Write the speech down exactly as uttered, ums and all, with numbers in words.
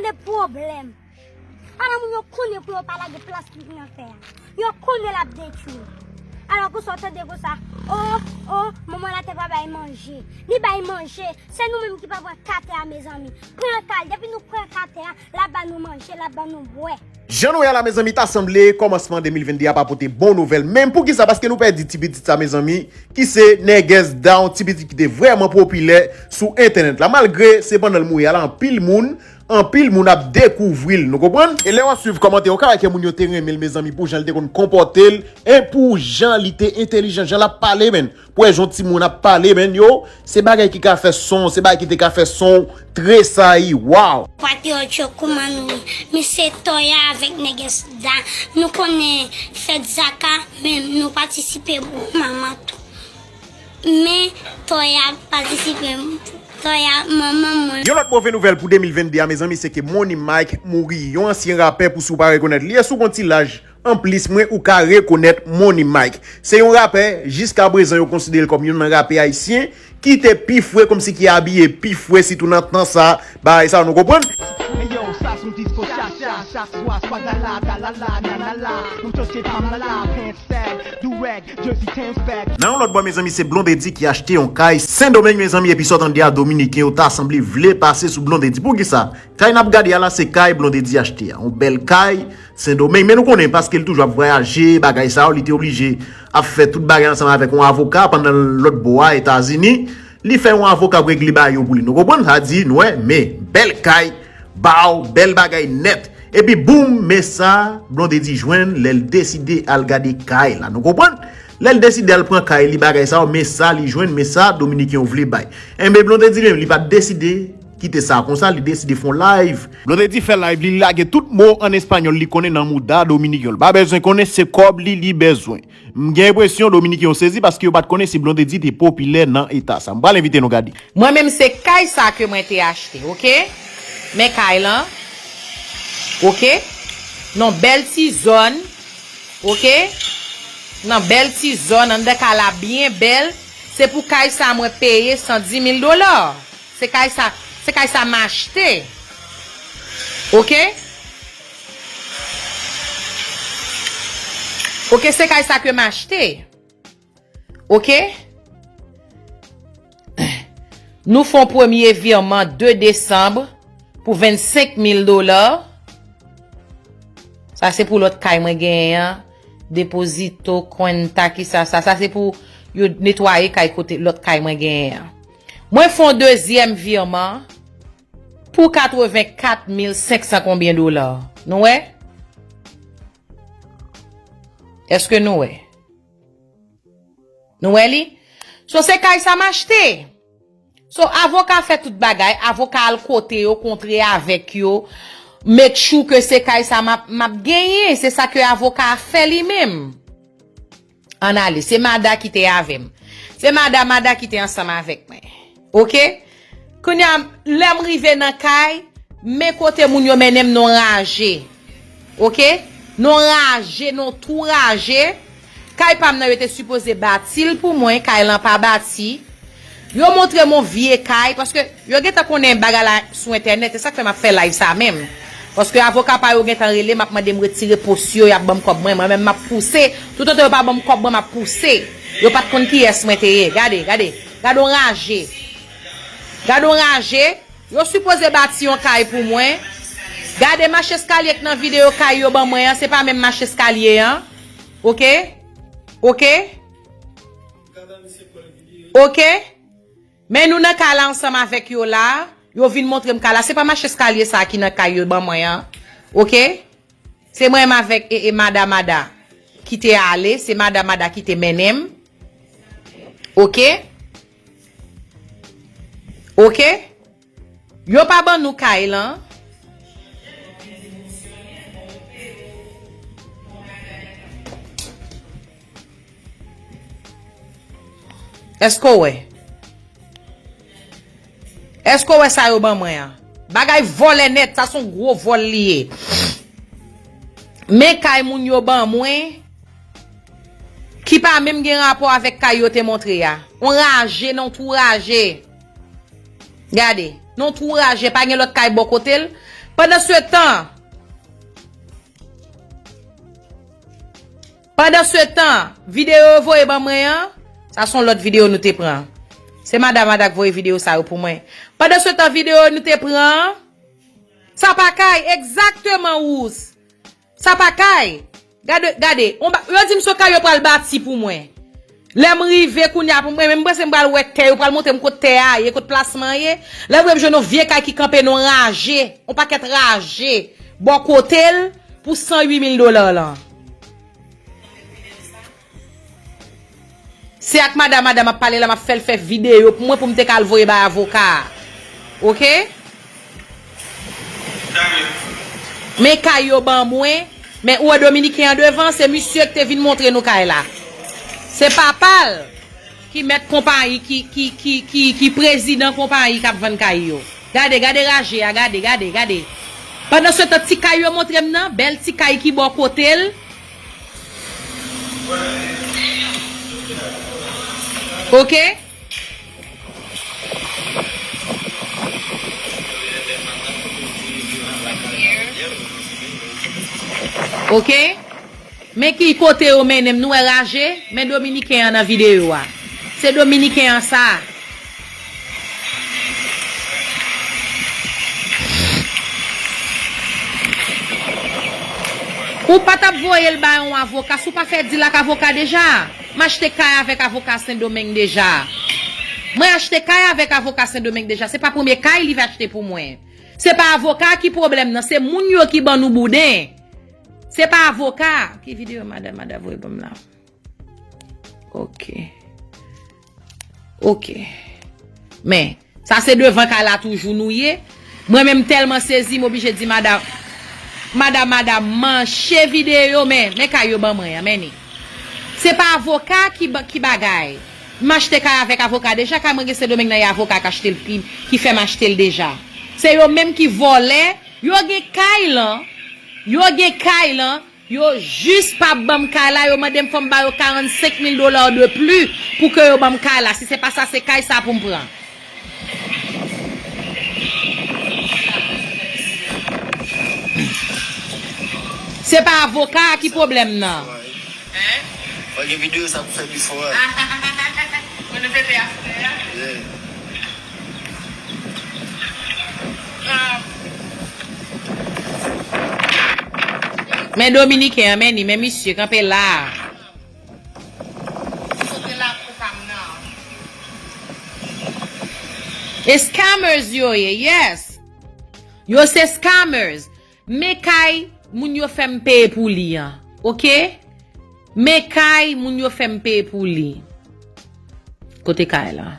Se pwoblèm. Paran moun yo konnen pou yo pa lage plastik nan tè a. Yo konnen l ap detwi. Alò konsa w tande konsa, o, o, manman la te pa bay manje. Li bay manje. Se nou menm ki pa pran katè a, mezanmi. Pran katè, depi nou pran katè a, l ap ba nou manje, l ap ba nou bwè. Jan nou wè a la, mezanmi, ta sanble kòmansman de mil venn de a pa pote bon nouvèl. Men poukisa? Paske nou pèdi ti pitit sa, mezanmi, ki se Nègès Down, ti pitit ki te vrèman popilè sou entènèt la. Malgre se pandan l mouri a la, anpil moun, anpil moun ap dekouvri l, nou konprann? E lè w ap swiv kòmantè yo, w ka wè ke moun yo te renmen l, mezanmi, pou jan l te konn konpòte l, e pou jan li te entèlijan, jan l ap pale, menn. Pou wè jan yon timoun ap pale, menn, yo, se bagay ki ka fè son, se bagay ki te ka fè son tresayi, waw! Patriyòt yo, kòman nou ye? Mi se Toya avèk Nègès Da. Nou konnen fèt Zaka, men nou patisipe pou manman tou. Men Toya patisipe, Toya manman mwen. Yon lòt move nouvèl pou de mil venn de a, mezanmi, se ke Money Mike mouri. Yon ansyen rapè, pou si w pa rekonèt li, e si w gon ti laj anplis mwen, ou ka rekonèt Money Mike. Se yon rapè, jiskaprezan yo konsidere l kòm youn nan rapè ayisyen ki te pi fre, kòmsi ki abiye pi fre, sitou nan tan sa, bagay sa, nou konprann? Hey yo, sa se yon disko cha cha, cha swa, swa gala, gala la, nana la, nou chòche pa m la la, pants sag, do rag, jersey Tim's bag. Nan yon lòt bò, mezanmi, se Blondedy ki achte yon kay Sendomeng, mezanmi, epi sa w tande a, Dominiken yo ta sanble vle pase sou Blondedy. Poukisa? Kay n ap gade a la, se kay Blondedy achte a. Yon bèl kay, Sendomeng. Men nou konnen, paske l toujou ap vwayaje, bagay sa yo, li te oblije ap fè tout bagay ansanm avèk yon avoka, pandan lòt bò a, Etazini, li fè yon avoka pou regle bagay yo pou li. Nou konprann? Sa di, nou wè, men, bèl kay, baw, bèl bagay nèt. Epi boum, men sa Blondedy jwenn lè l deside al gade kay la. Nou konprann? Lè l deside al pran kay li, bagay sa yo, men sa li jwenn, men sa Dominiken yo vle bay. Enben, Blondedy li menm, li pa t deside kite sa konsa, li deside fè yon live. Blondedy fè live, li lage tout mo an espanyòl li konnen nan mouda Dominiken yo. Li pa bezwen konnen, se kòb li, li bezwen. M gen enpresyon Dominiken yo sezi paske yo pa t konnen si Blondedy te popilè nan eta sa. M pral envite nou gade. Mwen menm se kay sa ke mwen te achte, oke? Men kay lan, oke? Nan bèl ti zòn, oke? Nan bèl ti zòn, anndan kay la byen bèl. Se pou kay sa mwen peye san di mil dola. Se kay sa, se kay sa m achte. Oke? Oke, se kay sa ke m achte. Oke? Nou fè yon premye viman de desanm pou vennsenk mil dola. Sa se pou lòt kay mwen genyen an. Deposito, cuenta, kisa sa? Sa se pou yo netwaye kay kote lòt kay mwen genyen an. Mwen fè yon dezyèm viman pou katrevenkat mil senksan konbyen dola. Nou wè? Èske nou wè? Nou wè li? So, se kay sa m achte. So, avoka fè tout bagay, avoka al kote yo, kontre avèk yo, make sure ke se kay sa m ap, m ap genyen. Se sa ke avoka a fè li menm. Ann ale, se Mada ki te avè m. Se Mada, Mada ki te ansanm avèk mwen. Oke? Kounye a, lè m rive nan kay, men kote moun yo mennen m nan raje. Oke? Nan raje, nan twou raje. Kay pa m nan, yo te sipoze bati l pou mwen, kay lan pa bati. Yo montre m yon vye kay, paske yo gentan konnen bagay la sou entènèt, se sa k fè m ap fè live sa menm. Paske avoka pa yo gentan rele m, ap mande m retire pòs yo, y ap ban m kòb mwen, mwen menm m ap pouse. Toutotan yo pa ban m kòb mwen, m ap pouse. Yo pa t konn kiyès mwen te ye. Gade, gade, gade yon raje. Gade yon raje. Yo sipoze bati yon kay pou mwen. Gade mach eskalye k nan videyo kay yo ban mwen an, se pa menm mach eskalye an. Oke? Oke? Oke? Men nou nan kay la ansanm avèk yo la. Yo vin montre m kay la. Se pa mach eskalye sa ki nan kay yo ban mwen an. Oke? Se mwen menm avèk e, e Mada Mada ki te ale. Se Mada Mada ki te mennen m. Oke? Oke? Yo pa ban nou kay lan. Èske w wè? Èske w wè sa yo ban mwen an? Bagay vòlè nèt, sa se yon gwo vòl li ye. Men kay moun yo ban mwen, ki pa menm gen rapò avèk kay yo te montre a. On raje, nan twou raje. Gade, nan twou raje, pa gen lòt kay bò kote l. Pandan se tan, pandan se tan, videyo yo voye ban mwen an, sa se yon lòt videyo nou te pran. Se madan Mada k voye videyo sa yo pou mwen. Pandan se tan, videyo nou te pran, sa pa kay, egzakteman, Wous. Sa pa kay. Gade, gade, on ba-, yo di m se yon kay yo pral bati pou mwen. Lè m rive kounye a pou mwen, men m panse m pral wè tè, yo pral montre m kot tè a ye, kot plasman an ye. Lè m rive m jwenn yon vye kay ki kanpe nan yon raje, yon pakèt raje, bò kote l, pou san uit mil dola lan. Se ak madan, madan m ap pale la, m ap fè l fè videyo pou mwen, pou m te ka al voye bay avoka a. Oke? Men kay yo ban mwen, men ou wè dominiken an devan, se misye ki te vin montre nou kay la. Se papa l ki mèt konpayi, ki, ki, ki, ki, ki prezidan konpayi k ap vann kay yo. Gade, gade raje a, gade, gade, gade. Pandan se tan, ti kay yo montre m nan, bèl ti kay ki bò kote l. Oke? Oke? Men ki kote yo mennen m, nou wè raje, men dominiken an nan videyo a. Se dominiken an sa. Ou pa t ap voye l bay yon avoka, si w pa fè dil ak avoka deja. M achte kay avèk avoka Sendomeng deja. Mwen achte kay avèk avoka Sendomeng deja. Se pa premye kay li va achte pou mwen. Se pa avoka ki pwoblèm nan, se moun yo ki ban nou bouden. Se pa avoka. Ki videyo madan, madan voye ban m la? Oke. Oke. Men, sa se devan kay la toujou nou ye. Mwen menm tèlman sezi, m oblije di madan, madan, madan, manche videyo, men, men kay yo ban mwen an, men ni. Se pa avoka ki ba-, ki bagay. M achte kay avèk avoka deja, kay mwen gen Sendomeng nan, e avoka k achte l, ki, ki fè m achte l deja. Se yo menm ki vòlè, yo gen kay lan, yo gen kay lan, yo jis pa ban m kay la, yo mande m fò m ba yo karannsenk mil dola de plis pou ke yo ban m kay la. Si se pa sa, se kay sa pou m pran. Se pa avoka a ki pwoblèm nan. Mwen gen videyo sa pou fè bifò a. Pou nou fete aftè a. Yeah. Men dominiken an, men ni, men misye kanpe la. Sote lakou pa m nan. E scammers yo ye, yes. Yo se scammers. Men kay moun yo fè m peye pou li an. Oke? Men kay moun yo fè m peye pou li. Kote kay la?